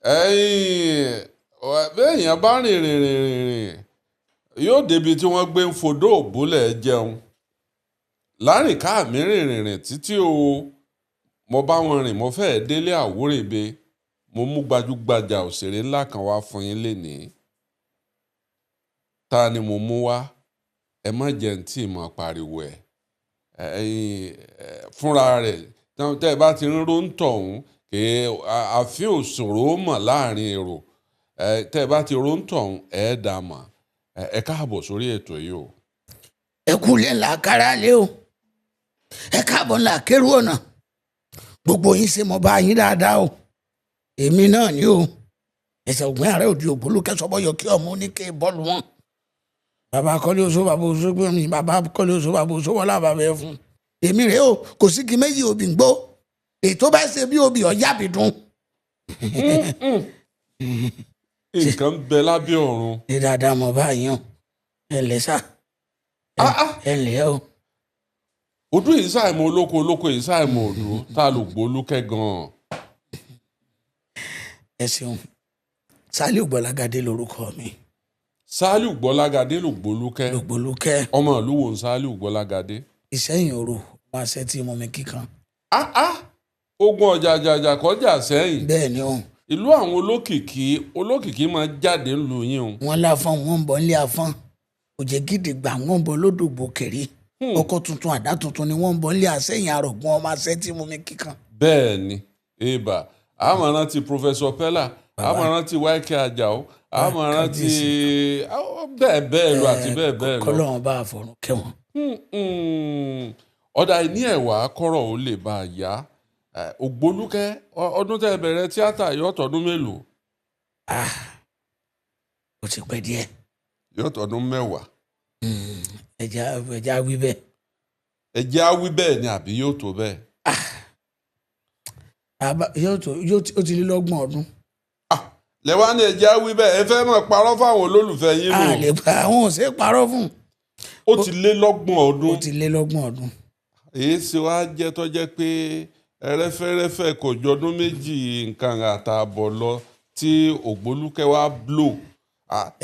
Ẹ̀yin béèyàn bá rìn rìn rìn rìn rìn yóò débi tí wọ́n gbé ń fodó òbúlẹ̀ jẹun. Lárìnká mi rìn rìn rìn títí o, mo bá wọn rìn, mo fẹ́ẹ́ délé àwúrèbe. Mo mú gbajúgbajà òṣèré ńlá kan wá fún yín lénìí. Ta ni mo mú wá? Ẹ má jẹ́ ń tí mọ̀ pariwo ẹ̀. Ẹ̀yin fúnra rẹ̀ tẹ́ ẹ bá ti ń róńtọ̀hún, kì í àfin òṣòro mọ̀ láàrin èrò. Tẹ́ ẹ bá ti róńtọ̀hún, ẹ̀ dà mọ̀. Ẹ káàbọ̀ sórí ètò yìí o. Ẹ kú lé ńlá kára lé o, ẹ káàbọ̀ ńlá kérú ọ̀nà. Gbogbo yín ṣe mo bá yín dáadáa o. Èmi náà ni o, ẹsẹ̀ ògbìn ààrẹ òdi ògbólókẹ́ sọ́bọ̀yọ kí ọmọ oníke bọ́ọ̀lù wọn. Bàbá kọ́lé oṣó, bàbá oṣó gbé mi, bàbá kọ́lé oṣó, bàbá oṣó wọlé àbàbẹ̀ ẹ̀ fún. Èmi rèé o, kò sí kí méjì obì ń gbó. Ètò bá ṣe bí obì ọ̀yá bí dùn. Nǹkan ń bẹ lábẹ́ ọ̀run. Ní dáadáa mo bá yín o, ẹ ǹlẹ́ sà, ẹ ǹlẹ́ o. Odú yìí ṣàìmọ̀ olóko, olóko yìí ṣàìmọ̀ òdú, tá a lò gbólúkẹ́ gan-an. Ẹ ṣeun. Sàlíù Gbọ́lágadé lorúkọ mi. Sàlíù Gbọ́lágadé ló gbólúkẹ́. Ló gbólúkẹ́. Ọmọ ìlú wo ń Sàlíù Gbọ́lágadé? Ìṣẹ́yìn òru wọn aṣẹ tí mo mi kíkan. Ogun ọ̀jàjàjà kọjá sẹ́yìn. Bẹ́ẹ̀ ni o. Ìlú àwọn olókìkí, olókìkí máa jáde ńlù yín o. Wọ́n láfọ́n, wọ́n ń bọ̀ nílé afọ́n. Òjè gidi gbà wọ́n ń bọ̀ lódògbò kiri. Ọkọ̀ tuntun, àdá tuntun ni wọ́n ń bọ̀ nílé àsẹ́yìn àrògùn ọmọ aṣẹ tí mo mi kíkan. Bẹ́ẹ̀ ni, ibà a máa rántí Professor Pella, a máa rántí YK Ajao, a máa rántí bẹ́ẹ̀ bẹ́ẹ̀ lọ àti bẹ́ẹ̀ bẹ́ẹ̀ lọ. Kọ́lọ́run bá àfọ̀rún kẹ́wọ̀n. Ọ̀dà ìní ẹ̀wà kọ́rọ̀ ó lè bá a yá. Ògbólúkẹ́, ọdún tẹ́ ẹ bẹ̀rẹ̀ tíátà yóò tọdún mélòó? Ó ti pẹ́ díẹ̀. Yóò tọdún mẹ́wàá. Ẹja wí bẹ́ẹ̀. Ẹja wí bẹ́ẹ̀ ni àbí yóò tó bẹ́ẹ̀? Yóò tó, yóò ó ti lé lọ́gbọ̀n ọdún. Lẹ́wà ní ẹja wí bẹ́ẹ̀, ẹ fẹ́ máa parọ́ fáwọn olólùfẹ́ yín nù. A lè pa àwọn ò ṣe é parọ́ fún. Ó ti lé lọ́gbọ̀n ọdún. Ó ti lé lọ́gbọ̀n ọdún. Èyí ṣe wá jẹ́ tó jẹ́ pé ẹrẹ́fẹ́rẹ́fẹ́ kò jọdún méjì nǹkan àtààbọ̀ lọ tí Ògbólúkẹ́ wá blow.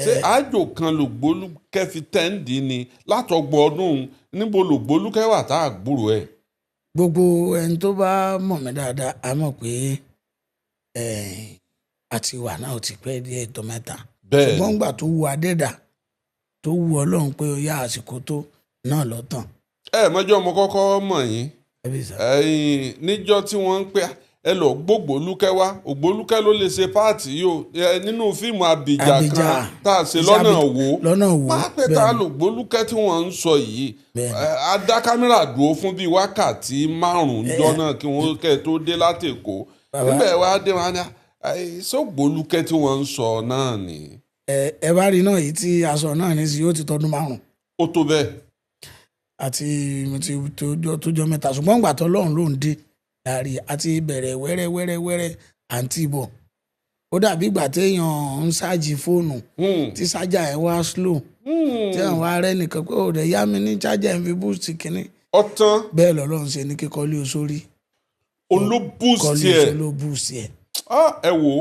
Ṣé àjò kan lògbólúkẹ́ fi tẹ́ǹdì ni látọgbọ̀n ọdún? Níbo lògbólúkẹ́ wà tá a gbúrò ẹ̀? Gbogbo ẹni tó bá mọ̀ mí dáadáa a mọ̀ pé àti wà náà ti pẹ́ díẹ̀ tó mẹ́ta. Ṣùgbọ́n ìgbà tó wu Adẹ́dà tó wu Ọlọ́run pé ó yá àsìkò tó náà lọ́tàn. Ẹ mọ́jọ́ mo kọ́kọ́ mọ̀ yín. Ẹ̀yin níjọ́ tí wọ́n ń pè ẹ lọ gbógbólúkẹ́ wá, Ògbólúkẹ́ ló lè ṣe páàtì yìí o nínú fíìmù Abìjà kan tá a ṣe lọ́nà wò. Lọ́nà wò. Pápẹ́ tá a lò gbólúkẹ́ tí wọ́n ń sọ yìí. A dá kámẹ́rà dúró fún bíi wákàtí márùn-ún jọ náà kí wọ́n kẹ́ tó dé láti Èkó. Níbẹ̀ wá dé wọn á ní sọ́gbólúkẹ́ tí wọ́n ń sọ náà ni. Ẹ bá rí náà yìí tí aṣọ náà ní sí yóò ti tọdún márùn-ún. Ó tó bẹ́ẹ̀. Àti mo ti tó jọ mẹ́ta, ṣùgbọ́n ìgbà tó lọ́run ló ń dé láàrí àti bẹ̀rẹ̀ wẹ́rẹ́ wẹ́rẹ́ wẹ́rẹ́ àǹtí bọ̀. Ó dàbí ìgbà téèyàn ń ṣáàjì fóònù tí ṣáàjà ẹ̀ wá slow. Tí àwọn ará ẹnìkan pé ó rẹ̀ yá mi ní ṣáàjà ẹ̀ ń fi boost kínní. Ọ̀tán. Bẹ́ẹ̀ lọ́lọ́run ṣe ní kíkọ́ lé oṣó rí. Olú boost Kọ́lé ẹ̀. oṣó ló boost ẹ̀. Ẹ wo,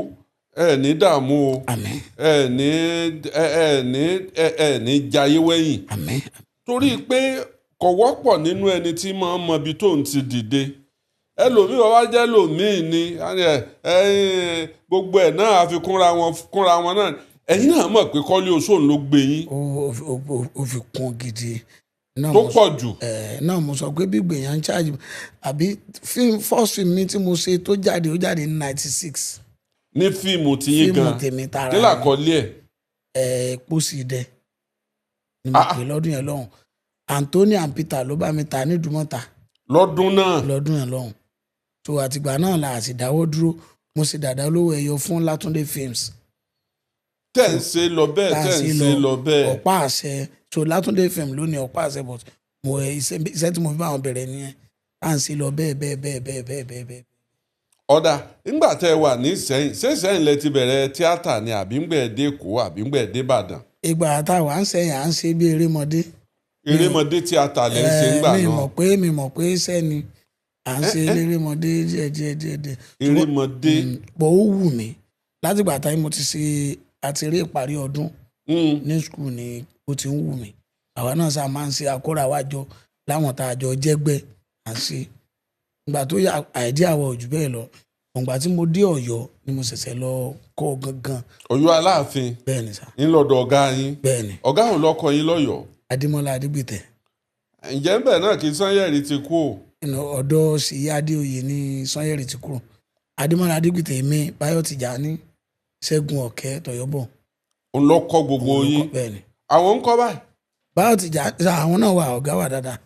ẹ ní dààmú o. Àmín. Ẹ ní, ẹ ní, ẹ ní jayé wẹ̀yìn. Àmín. Torí pé kò wọ́pọ̀ nínú ẹni tí máa ń mọ ibi tó ń ti dìde. Ẹlòmíì wá jẹ́ lòmíì ni, gbogbo ẹ̀ náà àfi kúnra wọn, kúnra wọn náà. Ẹ̀yin náà mọ̀ pé Kọ́lé Oṣó ló gbé yín. Ó fi kún gidi. Tó pọ̀ jù. Náà mo sọ pé bí gbèyàn ń charge àbí first film mi tí mo ṣe tó jáde, ó jáde ní 96. Ní fíìmù tí yín Fíìmù gan. tèmi tara. Kí làkọlé ẹ̀? Pósí idẹ ni mo pè lọ́dún yẹn lọ́hùn. Anthony and Peter ló bá mi ta ní Ìdúmọ̀tà. Lọ́dún náà. Lọ́dún yẹn lọ́hùn. So àtìgbà náà la àti dáwọ́ dúró. Mo ṣe dàda olówó ẹyọ fún Látúndé Films. Tẹ̀ ń ṣe lọ bẹ́ẹ̀, tẹ̀ ń ṣe lọ bẹ́ẹ̀. Ọ̀pá àṣẹ. So Látúndé Films ló ní ọ̀pá àṣẹ, but mo iṣẹ́ tí mo fi bá wọn bẹ̀rẹ̀ nìyẹn. À ń ṣe lọ bẹ́ẹ̀ bẹ́ẹ̀ bẹ́ẹ̀ bẹ́ẹ̀ bẹ́ẹ̀ bẹ́ẹ̀ bẹ́ẹ̀. Ọ̀dà, nígbà tẹ́ ẹ wà ní Ìsẹ́yìn, ṣé Ìsẹ́yìn lẹ ti bẹ̀rẹ̀ tíátà ni àbí ń gbẹ̀ dé Èkó àbí ń gbẹ̀ dé Ìbàdàn? Ìgbà táwa ń sẹ́yìn à ń ṣe bí erémọdé. Erémọdé tíátà lẹ ń ṣe ńgbà náà. Mi mọ̀ pé iṣẹ́ ni. À ń ṣe elérémọdé díẹ̀ díẹ̀ díẹ̀ díẹ̀. Erémọdé. Pọ̀ ó wù mí látìgbà táyé mo ti ṣe àti eré ìparí ọdún ní skul ni ó ti ń wù mí. Àwa náà sá máa ń ṣe àkórà wa jọ láwọn tá a jọ jẹ́gbẹ́ à ń ṣe. Ìgbà tó yà àìdí àwọ̀ ojú bẹ́ẹ̀ lọ. Ìgbà tí mo dé Ọ̀yọ́ ni mo ṣẹ̀ṣẹ̀ lọ kọ́ gangan. Ọ̀yọ́ Aláàfin. Bẹ́ẹ̀ ni sá. Ńlọ́dọ̀ ọ̀gá yín. Bẹ́ẹ̀ ni. Ọ̀gá òun lọ́kọ yín lọ́yọ̀ọ́. Adémọ́lá Adégbìtẹ̀. Ǹjẹ́ ń bẹ̀ náà kí Sanyẹ̀rì ti kú o? Ọ̀dọ̀ Ṣèyí Adéoyè ní Sanyẹ̀rì ti kúrò. Adémọ́lá Adégbìtẹ̀ mi, Báyọ̀ Tìjání, Ṣẹ́gun Ọ̀kẹ́, Tọ̀yọ́bọ̀. Òun ló kọ́ gbogbo yín. Bẹ́ẹ̀ ni. Àwọn ń kọ́ báyìí. Báyọ̀ Tìjání àwọn náà wà, ọ̀gá wà dáadáa.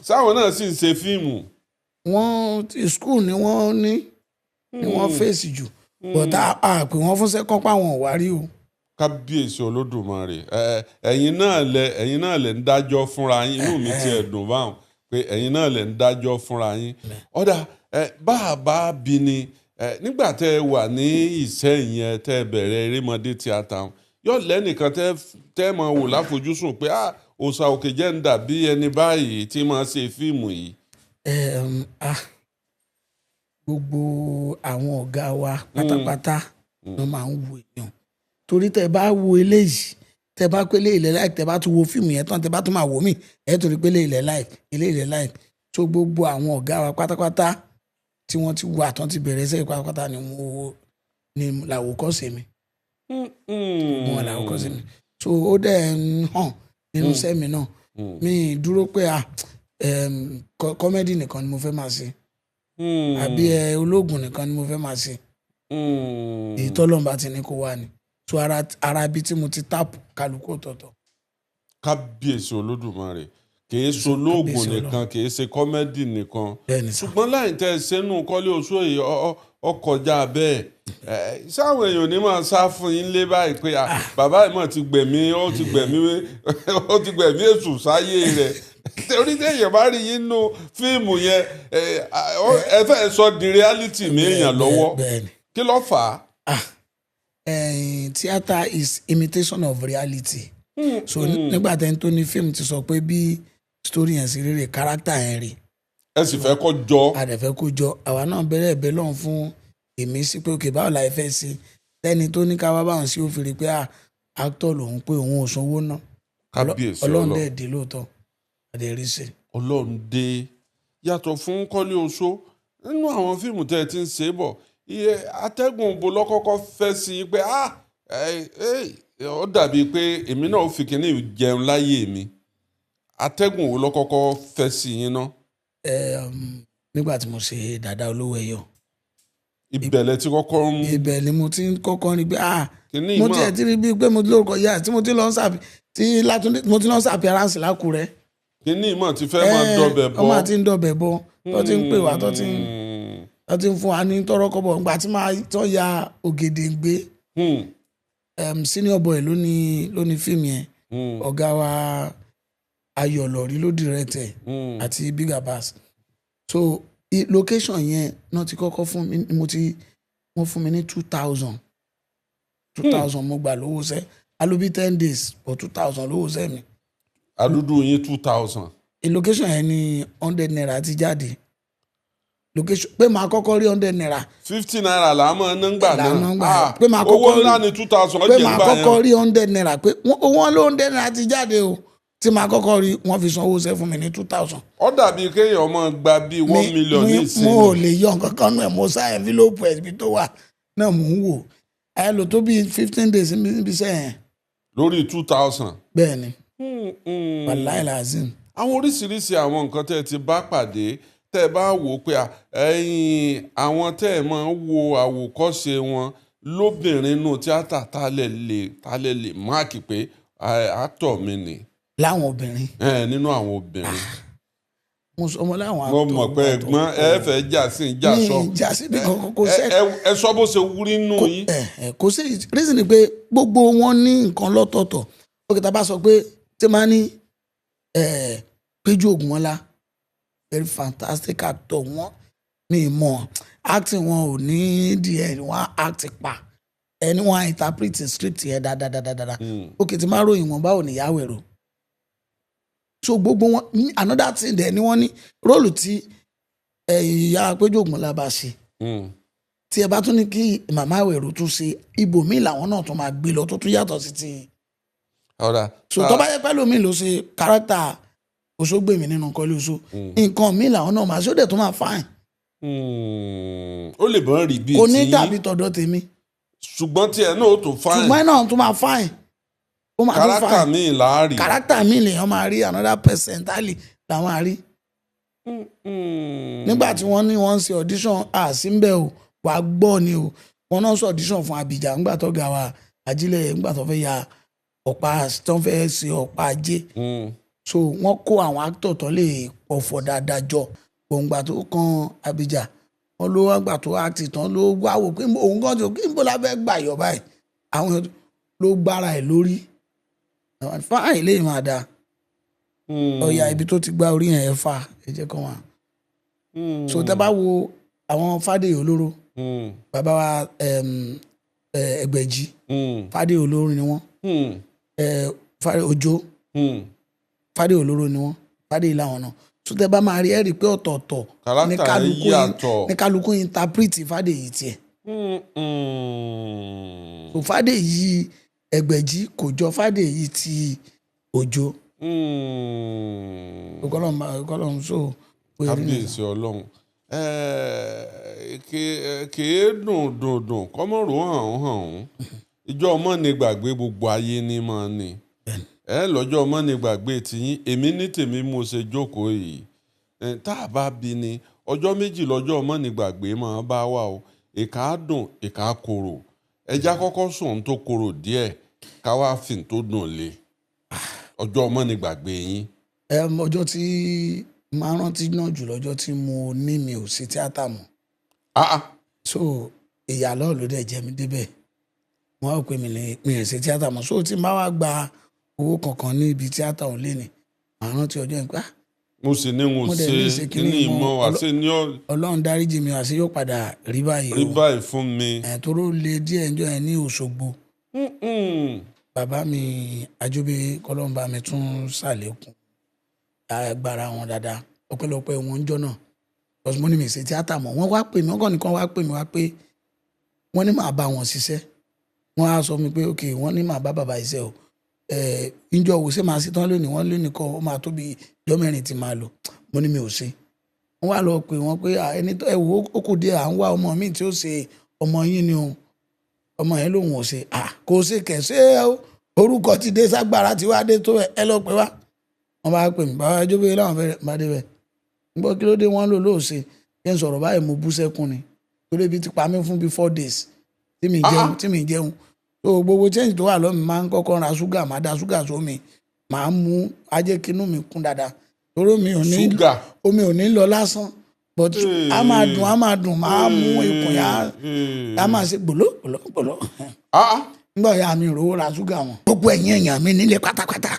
Sáwọn náà sì ń ṣe fíìmù. Wọ́n skul ni wọ́n ní ni wọ́n fèsì jù. But a pè wọ́n fún sẹ́kọ́ pa àwọn ò wá rí o. Kábíyèsí Olódùmarè, ẹ̀yin náà lẹ ń dájọ́ fúnra yín. Inú mi ti ẹ̀ dùn báwọn pé ẹ̀yin náà lẹ ń dájọ́ fúnra yín. Ọ̀dà bá a bá bí ni nígbà tẹ́ ẹ wà ní Ìsẹ́yìn yẹn tẹ́ ẹ bẹ̀rẹ̀ erémọdé tíátà yóò lẹ́nìkan tẹ́ ẹ máa wò láfojúsùn pé òòṣà òkè jẹ́ ń dàbí ẹni báyìí tí máa ṣe fíìmù yìí. Gbogbo àwọn ọ̀gá wa pátápátá ló máa ń wo èèyàn. Torí tẹ́ bá wo eléyìí, tẹ́ bá pé eléyìí lẹ like, tẹ́ bá tún wo fíìmù yẹn tán, tẹ́ bá tún máa wò mí, ẹ torí pé eléyìí lẹ like, eléyìí lẹ like. So gbogbo àwọn ọ̀gá wa pátápátá tí wọ́n ti wà tán ti bẹ̀rẹ̀ sẹ́yìn pátápátá ni mo ni làwòkọ́ṣe mi. Mo làwòkọ́ṣe mi. So ó dẹ̀ ń hàn nínú iṣẹ́ mi náà. Mi dúró pé kọ́mẹ́dì nìkan ni mo fẹ́ máa ṣe. Àbí ológun nìkan ni mo fẹ́ máa ṣe. Èyí tọ́lọ́run bá ti ní kó wá ni. So ara ibi tí mo ti táàpù kálukú ọ̀tọ̀ọ̀tọ̀. Kábíyèsí Olódùmarè, kìí ṣe olóògùn nìkan, kìí ṣe kọ́mẹ́dì nìkan. Ṣùgbọ́n láì tẹ́ ẹ sẹ́nu Kọ́lé Oṣó yìí ọkọjá bẹ́ẹ̀. Sáwọn èèyàn ní máa sá fún yín lé báyìí pé bàbá yìí mọ̀ ti gbẹ̀mí, ó ti gbẹ̀mí, ó ti gbẹ̀mí èṣù sáyé rẹ̀. Torí téèyàn bá rí yín nú fíìmù yẹn, ẹ fẹ́ sọ di reality mi èèyàn lọ́wọ́. Kí ló fà á? Theatre is imitation of reality. So nígbà tẹ́ni tó ní fíìmù ti sọ pé bí story yẹn sì rere, character yẹn rè. Ẹ sì fẹ́ kó jọ. A dẹ̀ fẹ́ kó jọ. Àwa náà bẹ̀rẹ̀ ẹ̀bẹ̀ lọ́hùn fún èmi sí pé òkè báwo la ẹ fẹ́ ṣe. Tẹ́ni tó ní ká wá báwọn sí ó fi rí pé actor lòun pé òun ò sanwó ná. Kábíyèsí Ọlọ́run dẹ̀ dé lóòótọ́. Àdẹ̀rí ṣe. Ọlọ́run dé. Yàtọ̀ fún Kọ́lé Oṣó, nínú àwọn fíìmù tẹ́ ẹ ti ń ṣe bọ̀, iye atẹ́gùn bo lọ́kọ́kọ́ fẹ́ sí i pé ó dàbí pé èmi náà fi kíní jẹun láyé mi. Atẹ́gùn wo lọ́kọ́kọ́ fẹ́ sí yín ná? Nígbà tí mo ṣe Dàda Olówó Ẹyọ. Ibẹ̀ tí kọ́kọ́ ń. Ibẹ̀ ni mo ti ń kọ́kọ́ rí pé mo tiẹ̀ ti rí bíi pé mo ti lórúkọ yá tí mo ti lọ ń sàpì tí Látúndé mo ti lọ ń sàpì aránsì lákùrẹ́. Kíní ìmọ̀ ti fẹ́ máa dọ̀bẹ̀ bọ̀. Ọmọ àti ń dọ̀bẹ̀ bọ̀ tó ti ń pè wá tó ti ń fún wa ní tọ́rọ́kọ́bọ̀ nígbà tí máa tọ́ ya Ògèdèngbé. Senior boy ló ní fíìmù yẹn. Ọ̀gá wa Ayọ̀ Lọ̀rí ló direct ẹ̀ àti Big Abbas. So location yẹn náà ti kọ́kọ́ fún mi, wọ́n fún mi ní 2,000. 2,000 mo gbà lówó sẹ́. Alóbi 10 days but 2,000 lówó sẹ́ mi. Àdúdú yín 2,000. Location yẹn ní 100 naira ti jáde. Location pé màá kọ́kọ́ rí 100 naira. 50 naira là á mọ̀ ọ́n nígbà náà. Pé màá kọ́kọ́ owó ńlá ni 2,000 ọ̀jẹ̀ pé màá kọ́kọ́ rí 100 naira pé wọ́n ló 100 naira ti jáde o. Tí màá kọ́kọ́ rí wọ́n fi sanwó sẹ́ fún mi ní 2,000. Ó dàbí kéèyàn máa gba bíi 1 million ní ìsinmi. Mo ò lè yọ nǹkan kan nù ẹ̀, mo sá envelope ẹ̀ ibi tó wà náà mò ń wò. Ẹ lò tó bíi 15 days níbi iṣẹ́ yẹn. Lórí 2,000. Bẹ́ẹ̀ni. Wàláì làzim. Àwọn oríṣiríṣi àwọn nǹkan tẹ́ ẹ ti bá pàdé tẹ́ ẹ bá wò pé ẹ̀yin àwọn tẹ́ ẹ máa ń wo àwòkọ́ṣe wọn lóbìnrin nù tíátà tá lè lè máàkì pé actor mi ni. Láwọn obìnrin. Nínú àwọn obìnrin. Mo sọ ọmọ láwọn actor. Mo mọ̀ pé ẹ̀gbọ́n ẹ fẹ́ jà sí ìjà sọ. Mi jà síbi kankan kò sẹ́. Ẹ sọ bó ṣe wúrí nù yín. Kò sí reason ni pé gbogbo wọn ní nǹkan lọ́tọ̀ọ̀tọ̀. Ókè tá a bá sọ pé tí máa ní Péjú Ògúnmọ́lá very fantastic actor wọn mi mọ̀ acting wọn ò ní díẹ̀ wọn act pa ẹni wọn interpret script yẹn dáadáa. Ókè tí máa ròyìn wọn báwo nìyàwó èrò. So gbogbo wọn another thing there ni wọ́n ní róòlù tí Ìyá Péjú Ògúnmọ́lá bá ṣe, tí ẹ bá tún ní kí màmá Àwẹ̀rò tún ṣe, ibòmíì làwọn náà tún máa gbé lọ tó tún yàtọ̀ sí ti. Ọ̀rà. So tó bá yẹ pẹ́ lómi ló ṣe character Òṣógbèmí nínú Kọ́lé Oṣó, nǹkan míì làwọn náà máa ṣe, ó dẹ̀ tún máa fine. Ó lè bọ́n rí bíi Kò ní tí dàbí tọ̀dọ̀ tèmi. Ṣùgbọ́n tiẹ̀ náà ó tún fine. Ṣùgbọ́n náà tún máa fine, ó máa tún Character fine. míì láàrí. Character míì lèèyàn máa rí, another person entirely làwọn á rí. Nígbà tí wọ́n ní wọ́n ń ṣe audition, àsínbẹ̀ o, wàá gbọ́ ni o, wọ́n náà ṣe audition fún Abidjan ńgbà tó ga wa Ajílẹ̀, ńgbà tó fẹ́ ya ọ̀pá, tó fẹ́ ṣe ọ̀pá ajé. So wọ́n kó àwọn actor tó lè pọ̀fọ̀ dáadáa jọ. Gbòǹgbà tó kan Abidjan, wọ́n ló wá gbà tó act tán, ló wá wò pé òun kan tó kí n bó la fẹ́ gbà yọ báyìí, àwọn ló gbára ẹ̀ lórí fáìn lè máa dáa. Ọ̀yà ibi tó ti gbá orí yẹn, ẹ̀ fà ẹ jẹ́ kán wà. So tẹ́ bá wo àwọn Fádèyí Olóró, bàbá wa Ẹgbẹ̀jì, Fádèyí Olóró ni wọ́n. Fádèyí Òjó, Fádèyí Olóró ni wọ́n, Fádèyí làwọn náà. So tẹ́ bá máa rí, ẹ rí i pé ọ̀tọ̀ọ̀tọ̀ ní Character kálukú yàtọ̀. ní kálukú interpret Fádèyí tiẹ̀. So Fádèyí Ẹgbẹ̀jì kò jọ Fádèyí ti Òjó. Kọ́lọ́n so pé rí nìyẹn. Kábíyèsí Ọlọ́run. Kèé dùn dùn dùn kọ́mọ̀rò hàn hàn ìjọ ọmọ ní gbàgbé, gbogbo ayé ní máa ní ẹ lọ́jọ́ ọmọ ní gbàgbé tiyín. Èmi ní tèmi mo ṣe jókòó yìí. Tá a bá bí ni ọjọ́ méjì lọ́jọ́ ọmọ ní gbàgbé máa bá wà o, ìka á dùn, ìka á korò. Ẹja kọ́kọ́ sùn tó korò díẹ̀, ká wá fi tó dùn lé. Ọjọ́ ọmọ ní gbàgbé yín. Ọjọ́ tí máa rántí náà jù lọ́jọ́ tí mo ní mi ò ṣe tíátà mọ́. Ah, ah. So ìyàlọ́ ló dẹ̀ jẹ́ mi débẹ̀, wọ́n á pè mí ní mi ò ṣe tíátà mọ́. So tí n bá wá gba owó kankan ní ibi tíátà òun lé ní, màá rántí ọjọ́ yẹn pé ah, Mo sì ní mo mo dẹ̀ ṣe ní ṣe kíní kíní ìmọ̀ àti ní Ọlọ́run dáríjì mi, àṣé yóò padà rí báyìí rí o. báyìí fún mi. Ẹ̀ toró le díẹ̀ ńjọ́ yẹn ní Òṣogbo. Bàbá mi Ajóbé, kọlọ́mbà mi tún ṣàlékún agbára wọn dáadáa, ọpẹ́lọpẹ́ wọn ń jọ́ náà. Because mo ní mi ṣe tíátà mọ́, wọ́n wá pè mí, wọ́n kàn nìkan wá pè mí wá pé wọ́n ní màá bá wọn ṣiṣẹ́. Wọ́n á sọ mi pé ok, wọ́n ní màá bá bàbá iṣẹ́ o, ẹ̀ ǹjọ́ wo ṣé màá ṣe tán lónìí? Wọ́n lónìí kọ́, ó máa tó bí ijọ́ 4 tí màá lò. Mo ní mi ò ṣe. Wọ́n wá lọ pè wọ́n pé ẹni tó ẹ wò ó kù díẹ̀, à ń wá ọmọ mi tí ó ṣe ọmọ yín ni o. Ọmọ yẹn lòun ò ṣe. Kò ṣe kẹ̀, ṣé orúkọ ti dé ságbára tí wàá dé tó ẹ lọ pé wá. Wọ́n bá pè mí, bàbá Ajóbé láwọn fẹ́rẹ̀ bá débẹ̀ ń gbọ́ kí ló dé, wọ́n lò lóòṣe kí n sọ̀rọ̀ báyìí. Mo bú sẹ́kún ni, torí ebi ti pa mí fún bíi 4 days tí mi jẹun, tí mi jẹun. So gbogbo change tó wà lọ́mi, máa ń kọ́kọ́ ra ṣúgà, máa da ṣúgà sómi, máa mú ajé kínú mi kún dáadáa, torí omi ò ní Ṣúgà. Omi ò ní lọ lásán, but a máa dùn, a máa dùn, máa mú ikùn yá, a máa ṣe gbòló gbòló gbòló. Nígbà ya mi rówó ra ṣúgà wọn. Gbogbo ẹ̀yin èèyàn mi nílé pátápátá,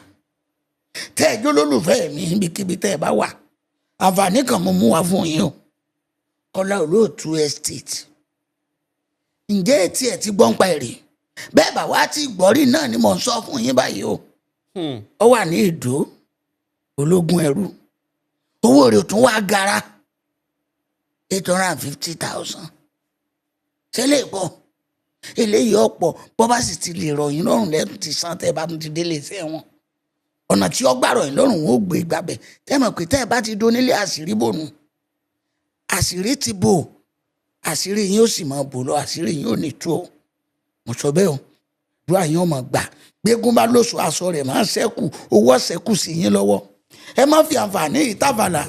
tẹ́ ẹ jólólùfẹ́ mi níbikíbi tẹ́ ẹ bá wà, àǹfààní kan mo mú wá fún yín o. Kọ́lá Olóòtú Estate, ǹjẹ́ etí ẹ̀ ti gbọ́n pa èrè bẹ́ẹ̀ bá wá ti gbọ́rí náà ni mò ń sọ fún yín báyìí o. Ó wà ní Ìdó Ológun Ẹrú, owó rẹ̀ ò tún wá gara, 850,000. Ṣé lè pọ̀? Eléyìí ọ̀pọ̀. Bọ́ bá sì ti lè rọ̀ yín lọ́rùn lẹ́tùn ti san, tẹ́ ẹ bá tún ti délé iṣẹ́ wọn, ọ̀nà tí ó gbà rọ̀ yín lọ́rùn, wọn ó gbé gbàbẹ̀. Tẹ́ ẹ mọ̀ pé tẹ́ ẹ bá ti donílé, àṣírí bònú, àṣírí ti bò, àṣírí yín ó sì máa bò lọ, àṣírí yín ò ní tú o. Mo sọ bẹ́ẹ̀ o, àdúrà yín ó máa gbà. Gbégún bá lóṣù, aṣọ rẹ̀ máa ṣẹ́kù, owó ṣẹ́kù sí yín lọ́wọ́. Ẹ má fi àǹfààní yìí tàfàlà,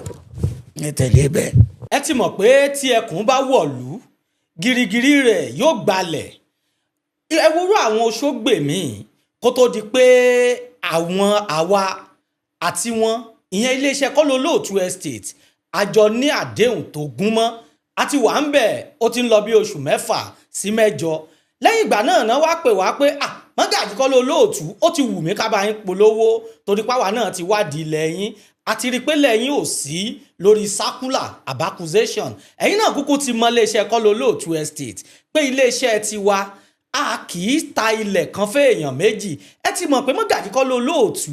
ẹ tẹ̀lé bẹ́ẹ̀. Ẹ ti mọ̀ pé tí ẹkùn bá wọ̀lú, girigiri rẹ̀ yóò gbalẹ̀. Ẹ wúrú àwọn Oṣógbèmí kó tó di pé àwọn àwa àti wọn, ìyẹn iléeṣẹ́ Kọ́lá Olóòtú Estate, àjọ ní àdéhùn tó gún mọ́ àti wà ń bẹ̀. Ó ti ń lọ bí oṣù 6 sí 8. Lẹ́yìn ìgbà náà náà wá pè wá pé ah, Mọ́gàjí Kọ́lá Olóòtú, ó ti wù mí ká bá yín polówó, torí páwa náà ti wádìí ilẹ̀ yín, àti rí i pé lẹ́yìn ò sí lórí circular accusation. Ẹ̀yin náà kúkú ti mọ iléeṣẹ́ Kọ́lá Olóòtú Estate pé iléeṣẹ́ tiwa, a kì í ta ilẹ̀ kan fún èèyàn méjì. Ẹ ti mọ̀ pé Mọ́gàjí Kọ́lá Olóòtú,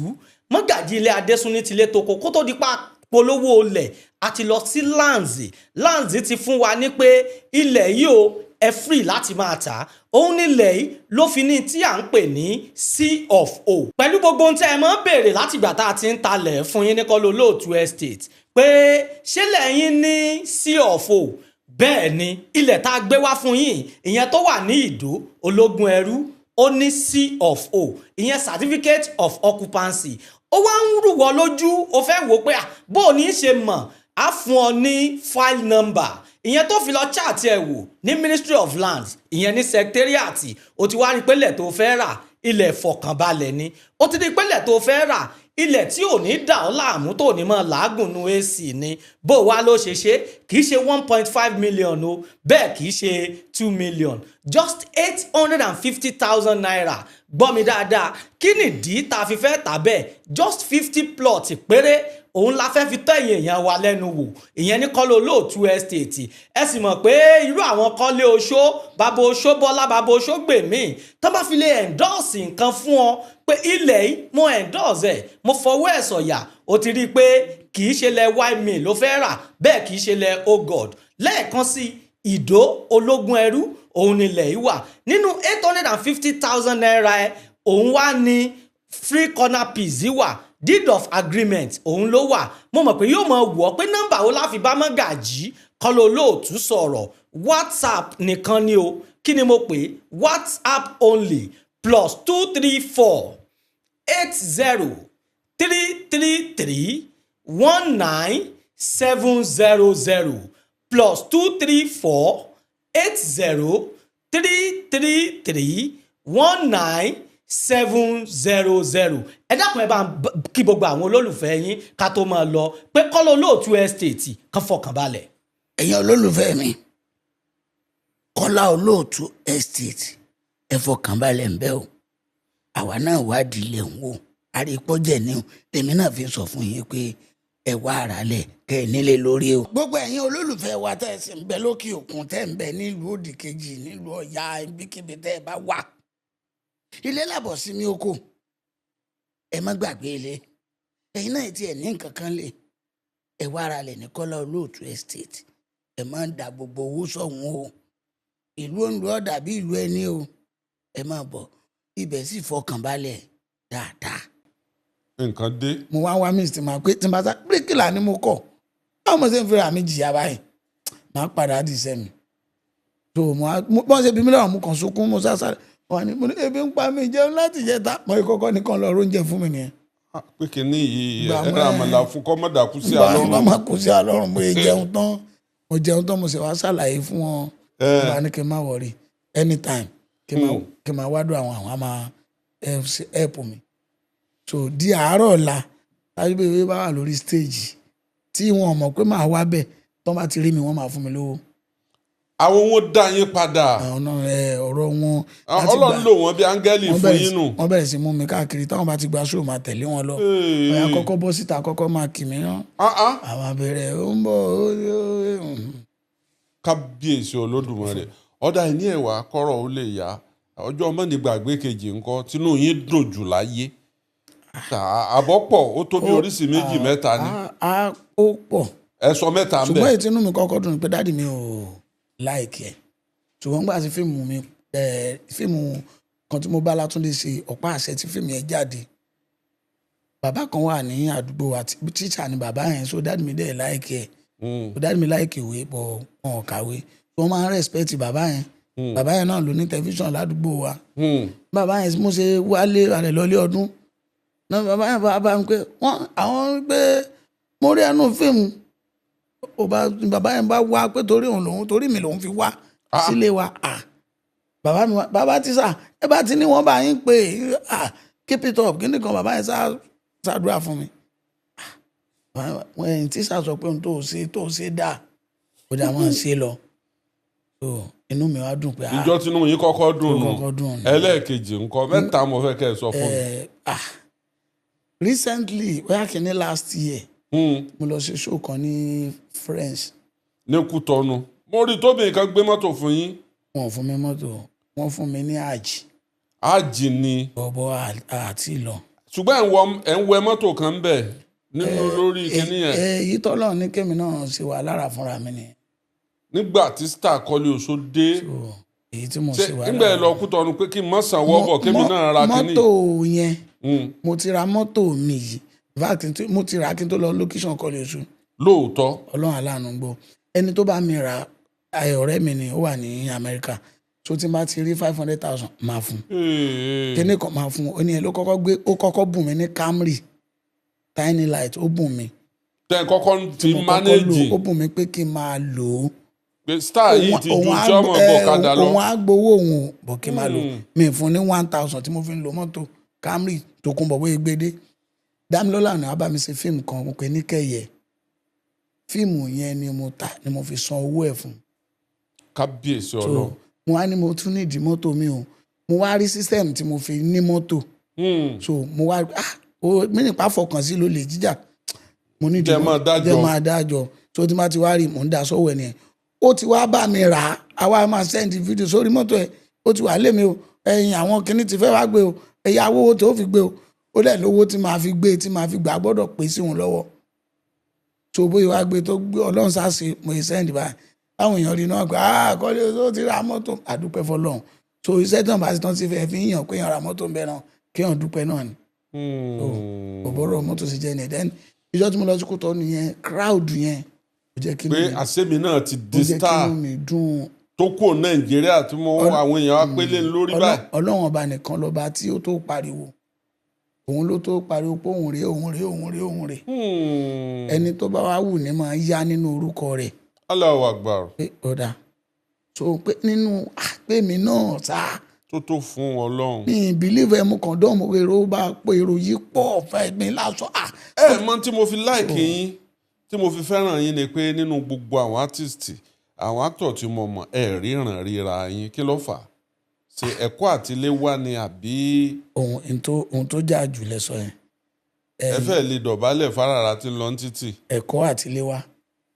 Mọ́gàjí ilé Adésúní tilé toko, kó tó di pa polówó ilẹ̀, a ti lọ sí Lands. Lands ti fún wa ní pé ilẹ̀ yìí o, ẹ free láti máa tà á. Òun nílẹ̀ yìí ló fi ní tí à ń pè ní C of O. Pẹ̀lú gbogbo ohun tí ẹ máa ń béèrè látìgbà tá a ti ń talẹ̀ fún yín ní Kọ́lá Olóòtú Estate pé ṣé lẹ́yìn ní C of O, bẹ́ẹ̀ ni, ilẹ̀ tá a gbé wá fún yín, ìyẹn tó wà ní Ìdó Ológun Ẹrú, ó ní C of O, ìyẹn certificate of occupancy. Ó wá ń rúwọ́ lójú, ó fẹ́ wò pé bó o ní í ṣe mọ̀, á fún ọ ní file number, ìyẹn tó fi lọ chat ẹ̀ wò ní Ministry of Lands, ìyẹn ní secretariat. Ó ti wá rí pé ilẹ̀ tó fẹ́ rà, ilẹ̀ fọkànbalẹ̀ ni. Ó ti di pé ilẹ̀ tó fẹ́ rà, ilẹ̀ tí ò ní dà ọ́ láàmú, tó ní mọ́ làágùn nu AC ni. Bó wá ló ṣe ṣe, kì í ṣe 1.5 million o, bẹ́ẹ̀ kì í ṣe 2 million, just ₦850,000. Gbọ́ mi dáadáa, kí nìdí tá a fi fẹ́ tà bẹ́ẹ̀? Just 50 plot péré òun la fẹ́ fi tọ́ ẹ̀yìn èèyàn wa lẹ́nu wò, ìyẹn ní Kọ́lá Olóòtú Estate. Ẹ sì mọ̀ pé irú àwọn Kọ́lé Oṣó, bàbá Oṣó Bọ́lá, bàbá Oṣó Gbèmí, tó bá fi lè endorse nǹkan fún ọ pé ilẹ̀ yìí, mo endorse ẹ̀, mo fọwọ́ ẹ̀ sọ̀yà, ó ti rí i pé kì í ṣe lẹ yme ló fẹ́ rà, bẹ́ẹ̀ kì í ṣe lẹ oh God. Lẹ́ẹ̀kan sí, Ìdó Ológun Ẹrú òun nílẹ̀ yìí wà. Nínú ₦850,000 ẹ, òun wá ní free corner piece wà, deed of agreement òun ló wà. Mo mọ̀ pé yóò mọ̀ wọ́ pé nọ́mbà wo la fi bá Mọ́gàjí Kọ́lá Olóòtú sọ̀rọ̀. WhatsApp nìkan ni o. Kí ni mo pè? WhatsApp only: +234 80 333 19700, +234 80 333 19700. Ẹ dákun, ẹ bá ń kí gbogbo àwọn olólùfẹ́ yín ká tó máa lọ pé Kọ́lá Olóòtú Estate kan fọkàn balẹ̀. Ẹ̀yin olólùfẹ́ mi, Kọ́lá Olóòtú Estate, ẹ fọkàn balẹ̀ ń bẹ́ o. Àwa náà wádìí ilẹ̀ ń wò, àrípọ́jẹ̀ ni o. Tèmi náà fi sọ fún yín pé ẹ wá ara lẹ̀ kẹ́ ẹ nílé lórí o. Gbogbo ẹ̀yin olólùfẹ́ wa tẹ́ ẹ sì ń bẹ lókè òkun, tẹ́ ẹ ń bẹ nílùú òdì kejì, nílùú Ọ̀yà, ibikíbi tẹ́ ẹ bá wà, ilé làbọ̀ sí mi oko, ẹ má gbàgbé ilé. Ẹ̀yin náà tí ẹ ní nǹkan kan lè ẹ wá ara lẹ̀ ní Kọ́lá Olóòtú Estate. Ẹ má da gbogbo owó sọ̀hún o. Ìlú òǹlù ọ̀dà bí ìlú ẹni o. Ẹ má bọ̀, ibẹ̀ sì fọkàn balẹ̀ dáadáa. Nǹkan dé. Mo wá wá mísì tí màá pé tí n bá sá bíríkìlà ni mo kọ̀, báwo mo ṣe ń fira mi jìyà báyìí, màá padà di iṣẹ́ mi tó mo wá. Bọ́n ṣe bí mi lọ́wọ́, mo kàn sunkún, mo sá sáré wà ní, mo ní ebi ń pa mí, jẹun láti jẹta. Mo yẹ kọ́kọ́ nìkan lọ oúnjẹ fún mi nìyẹn. Pé kínní yìí Gbà ẹ mọ́ rà ẹ. Àmàlà fún kọ́mọ́dà kú sí Gbà alọ́run. wọ́n máa kó sí alọ́run. Mo yẹ jẹun tán, mo jẹun tán, mo sì wá ṣàlàyé fún wọn. Mo bá ní kí n má worry, anytime kí n máa wádùn àwọn á máa help mi. So di àárọ̀ ọ̀la, tájú bá wà lórí stage tí wọn mọ̀ pé màá wá bẹ̀, tán bá ti rí mi, wọ́n máa fún mi lówó. Àwọn wọn dá yín padà. Àwọn náà ẹ, ọ̀rọ̀ wọn láti Ọlọ́run gbà- lò wọ́n bí áńgẹ́lì wọ́n fún bẹ̀rẹ̀ yín sí- nù. Wọ́n bẹ̀rẹ̀ sí mú mi káàkiri. Táwọn bá ti gba show, máa tẹ̀lé wọn lọ. Ọ̀yà kọ́kọ́ bọ́ síta, kọ́kọ́ máa kì mí rán. Ah, ah. Àwọn abẹ́rẹ́ ó ń bọ̀ ó. Kábíyèsí Olódùmarè! Ọ̀dà ìní ẹ̀wà kọ́rọ̀ ó lè yá, ọjọ́ mọ́ni gbàgbé kejì ńkọ́ tínú yín dùn jù láyé? Àbọ̀pọ̀ ó tó bí oríṣi méjì mẹ́ta ni. Ó pọ̀. Ẹ sọ mẹ́ta ń Ṣùgbọ́n bẹ̀. èyí tí inú mi kọ́kọ́ dùn ni pé daddy mi ò like ẹ̀, ṣùgbọ́n gbà tí fíìmù mi, fíìmù kan tí mo bá Látúndé ṣe, Ọ̀pá Àṣẹ, tí fíìmù yẹn jáde, bàbá kan wà ní àdúgbò àti tíṣà ni bàbá yẹn, so daddy mi dẹ̀ like ẹ̀. So daddy mi like ìwé, but wọn ò kàwé, wọ́n máa ń respect bàbá yẹn. Bàbá yẹn náà ló ní tẹlifíṣàn ládùúgbò wa. Bàbá yẹn, mo ṣe wálé alẹ́ lọ́lé ọdún náà, bàbá yẹn bá mi pé wọ́n àwọn pé mo rí ẹnu fíìmù. Ó bá bàbá yẹn bá wá pé torí òun lòun, torí mi lòun fi wá sílé wa. Ah, bàbá mi wá, bàbá tí sà ẹ bá ti ní wọ́n bá yín pé, ah, keep it up, kíní kan. Bàbá yẹn sá ṣàdúrà fún mi. Ah, ẹ̀yìn tí sà sọ pé ohun tó ṣe dáa, ó dà, wọ́n ṣe lọ. So inú mi wá dùn pé ah. Ìjọ tinú yín kọ́kọ́ dùn nù. Kọ́kọ́ dùn nù. Ẹlẹ́ẹ̀kejì ńkọ́? Mẹ́ta mo fẹ́ kẹ́ ẹ sọ fún mi. Ah, recently, bóyá kìíní last year, mo lọ ṣe show kan ní French. Ní Kútọ́nù, mo rí tóbi kan gbé mọ́tò fún yín. Wọn ò fún mi mọ́tò, wọ́n fún mi ní àjì. Ájì ni. Bọ̀bọ̀ àti lọ. Ṣùgbọ́n ẹ̀ ń wẹ mọ́tò kan bẹ̀. Nínú lórí kinní yẹn. Èyí tọ́lọ́run ní kémi náà ṣe wà lára fúnra mi ni. Nígbà tí star Kọ́lé Oṣó dé, So, èyí tí mo ṣe ṣe wà nígbà yẹn lọ Kútọ̀nù pé kí n mọ̀ sanwó ọkọ̀ kémi náà ra kinní. Mọ́tò yẹn, mo ti ra mọ́tò mi yìí. In fact, mo ti rà á kí n tó lọ location Kọ́lé Oṣó. Lóòótọ́? Ọlọ́run aláàánú gbọ́. Ẹni tó bá mi rà á, ọ̀rẹ́ mi ni, ó wà ní Amẹ́ríkà. So tí n bá ti rí 500,000, máa fún un, kíní kan máa fún un. Ó ní ẹ ló kọ́kọ́ gbé, ó kọ́kọ́ bùn mí ní Camry Tiny Light, ó bùn mí. Tẹ́ ẹ kọ́kọ́ ti Mo kọ́kọ́ lò, manage ó bùn mí pé kí n máa lò ó. Pé star yìí ti ju tí ọmọ bọ̀ kadà lọ. Òun á gbowó òun ò bọ̀ kí n máa lò. Mi fún ní 1,000 tí mo fi ń lo mọ́tò Camry tó kún bọ̀ bóyá gbédé. Dámilọ́lá ni wàá bá mi ṣe fíìmù kan, mo pè ní Kẹ̀yẹ. Fíìmù yẹn ni mo tà ni mo fi san owó ẹ̀ fún. Kábíyèsí So Ọlọ́run. mo wá ní mo tún nídìí mọ́tò mi o. Mo wá rí system tí mo fi ní mọ́tò. So mo wá, ah, o mi nípa fọkàn sí ló lè jíjà, mo ní Jẹ́ máa dájọ́. Jẹ́ máa dájọ́. So tí ma ti wá rí, mò ń da sọ́wọ́ ẹ̀ nìyẹn. Ó ti wá bá mi rà á, àwa máa send video sórí mọ́tò ẹ̀. Ó ti wà lémi o, ẹ̀yìn àwọn kinní ti fẹ́ wá gbé o, ẹ̀yà owó tó fi gbé o. Ó dẹ̀ lówó tí màá fi gbé, tí màá fi gbà gbọ́dọ̀ pé sí òun lọ́wọ́. So bóyá wá gbé tó gbé, Ọlọ́run sáṣe, mo yẹ send báyìí, táwọn èèyàn rí náà pé, ah, Kọ́lé Oṣó ti ra mọ́tò, àdúpẹ́ fọlọ́run. So iṣẹ́ tán bá ti tán ti fẹ́ fi ń yàn pé èèyàn ra mọ́tò ń bẹ náà, kéèyàn dúpẹ́ náà ni. Òbọ̀rọ̀ mọ́tò sì jẹ́ ní. Then ìjọ tí mo lọ sí Kútọ́nù yẹn, crowd yẹn ó jẹ́ kí Pé inú mi àṣemi náà ti ó di jẹ́ kí star inú mi dùn. Tó kúrò Nàìjíríà tí mo àwọn èèyàn wá pélé lórí báyìí. Ọlọ́run ọba nìkan lọ́ba tí ó tó pariwo. Òun ló tó pariwo pé òun rèé, òun rèé, òun rèé, òun rèé. Ẹni tó bá wá wù ní máa yá nínú orúkọ rẹ̀. Allahu Akbar. Pé ọ̀dà, so pé nínú pé mi náà sá Tó fún Ọlọ́run. Mi believe ẹ, mo kàn dán mo, èrò bá pé èrò yìí pọ̀ fẹ́ mi lásán. Ẹ mọ̀ tí mo fi like yín, tí mo fi fẹ́ràn yín ni pé nínú gbogbo àwọn artist, àwọn actor tí mo mọ̀, ẹ ríran ríra yín. Kí ló fà á? Ṣe ẹ̀kọ́ àtiléwá ni àbí? Ohun tó jà jù lẹ sọ yẹn. Ẹ fẹ́ lè dọ̀bálẹ̀ fárara tí ń lọ ní títì. Ẹ̀kọ́ àtiléwá.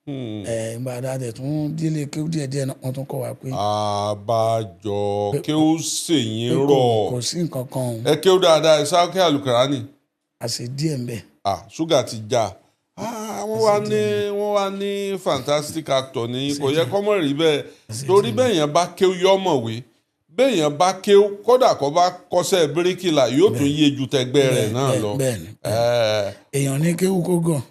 Ẹ ìgbà dáadẹ tún délé kéwú díẹ̀ díẹ̀ náà, wọ́n tún kọ́ wa pé Àbájọ kí ó ṣèyín pé rọ̀. Kò sí nǹkan kan o. Ẹ kéwú dáadáa, ẹ sáké àlùkàránì. Àṣẹ díẹ̀ ń bẹ. Ah, ṣúgà ti já. Ah, wọ́n wá ní fantastic actor ní kò yẹ kọ́mọ̀ rí bẹ́ẹ̀, torí bẹ́ẹ̀ yẹn bá kéwú yọ́mọ̀wé, bẹ́ẹ̀ yẹn bá kéwú, kódà kó bá kọ́ṣẹ́ bíríkìlà, yóò tún yé ju tẹgbẹ́ rẹ̀ náà lọ. Bẹ́ẹ̀ ni. Eh, Èèyàn ní kéwú kó gàn.